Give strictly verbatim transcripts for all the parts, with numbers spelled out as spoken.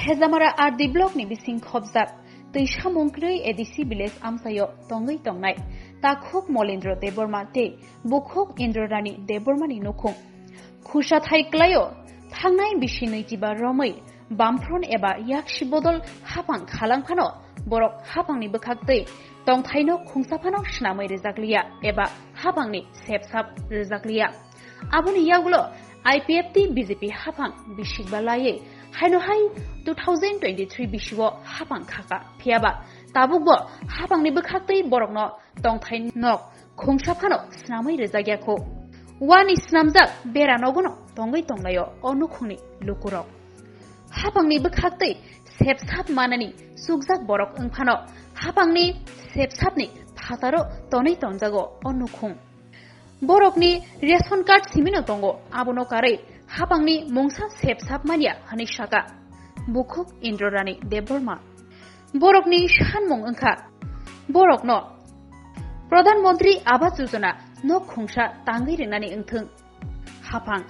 Hejamara R D block ni bising khobjak twi samung kwrwi A D C village amchaio tongwi tongnai Takhuk Molendra Debbarma tei Bukhuk Indrarani Debbarma ni nukhung. Khusa thai kwlaio, thangnai bisi nwichiba romwi Bamphron eba yaksi bodol hapang khalang phano borok hapangni bwkhak twi tongthaino khungsa phano swnamwi rwjakliya eba hapangni sepsap rwjakliya. Aboni yagulo I P F T B J P hapang bisikba laiwi haino hai two thousand twenty-three bisio hapang khaka. Phiyaba tabukbo hapangni bwkhak twi borokno tongthai nok khungsa phano swnamwi rwjakya kho. Wani swnamjak bera nogono tongwi tonglaio o nukhungni lukurok. Hapangni bwkhak twi sepsap manani chukjak borok wng phano hapangni sepsapni phataro tonwi tongjago o nukhung. Borokni ration card simino tongo, abono karwi hapangni mungsa sepsap manya hwnwi saka Bukhuk Indrarani Debbarma. Borokni sanmung wngkha borokno Pradhan Mantri Awas Yojana nok khungsa tangwi rwnani wngthwng. Hapang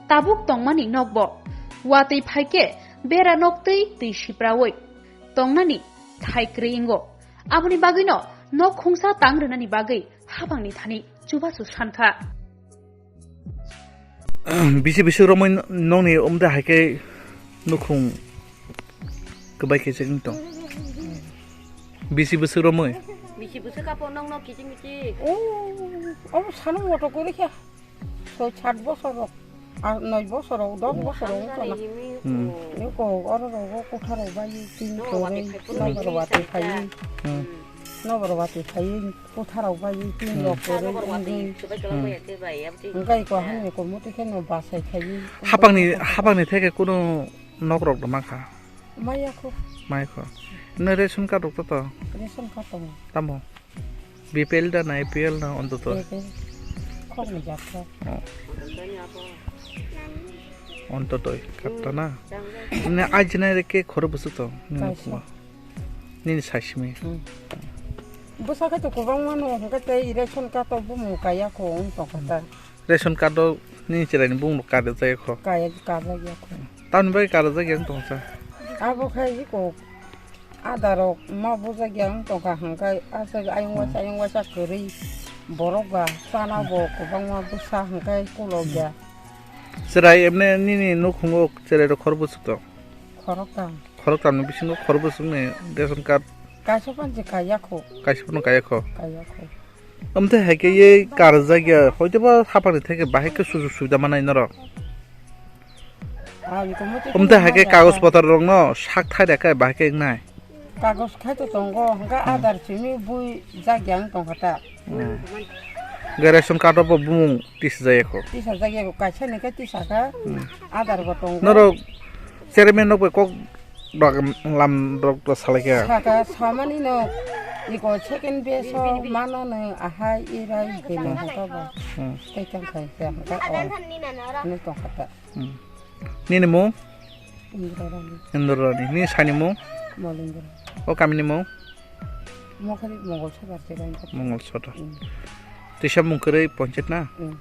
tabuk tongmani nokbo watwi phaikhe bera noktwi twi sipraui tongnani thai kwrwi wngo. Aboni bagwino nok khungsa tang rwnani bagwi hapangni thani chubachu sankha. Bisi bisi romwi nokni umde hai khe nukhung kwbai khe chwng tong. Bisi bwswk romwi. Bisi bwswk kapo nokno kiching kiching. Oh, oh, sano moto kori khe. Soi sat bosor rok, ar noi bosor rok, dos bosor rok wngkha na. Hmm. Ni ko oro rogo kotha rok bai tin no, chorwi, wati khai no boro wati khai. Hmm. No boro wati khai, kotha rok bai tin rok chorwi wngwi. Wngkai ko hamni ko muti khe no basai khai. Hapangni, hapangni theke kuno nok rok doma kha. Maya ko. Maya ko. No ration card rok to to. Ration card to. Tamo. B P L da na A P L na Antyodoi? A P L. Khokni jat kha. Oh. Antyodoi, katta na? Hmm. Ne ajina re ke khoro busu to? Nini kaisa. Nini saisimi. Hmm. Bwsa khe to kwbangma no, hwnkhe tei ration card to bumung kaya kho wng tongkha ta. Ration card o nini chwraini bumung kare jaya kho? Kaya, kare jaya kho. Tamni bagwi kare jaya wng tongsa? Abo khai iko. Ada rok ma bujak ya wng tongkha hwnkhe aswk ayung waisa, hmm, ayung waisa kwrwi borok ba chana bo kwbangma bwsa hwnkhe kulok ya. Chwrai emne nini nukhungo chwrai rok khor bwswk tong? Khoroktam. Khoroktam ni bisingo khor bwswk ni ration card? Kaisa phan se kaya kho. Kaisa phano kaya kho. Kaya kho. Amtwi hai khe ye karjak ya, hoito ba hapang ni theke bahai khe sujug subida manai norok. Amtwi hai khe kagoj potor rok no sak thai da khe bahai khe wngnai. Kagoj khai to tongo, hwnkhe hmm, Aadhaar simi bui jak ya wng tongkha ta. Hmm. Hwnkhe ration card o bo bumung tisa jaya kho. Tisa jak ya kho, kaisa ni khe tisa kha, hmm, Aadhaar bo tongo. Norok chairman rok bai kok Bak lam rok to salai khe. Saka samani no iko second base o mano no ahai irai deno hoto ba. Hmm. Tei tang khai khe haka o. Ni tong kata. Hmm. Nini mung? Indra Rani. Indra Rani. Nini sani mung? Molindra. O kami ni mung? Mokhari Mongol Sodar se bai. Mongol Sodar. Hmm. Tisa mung kwrwi ponchit na? Hmm.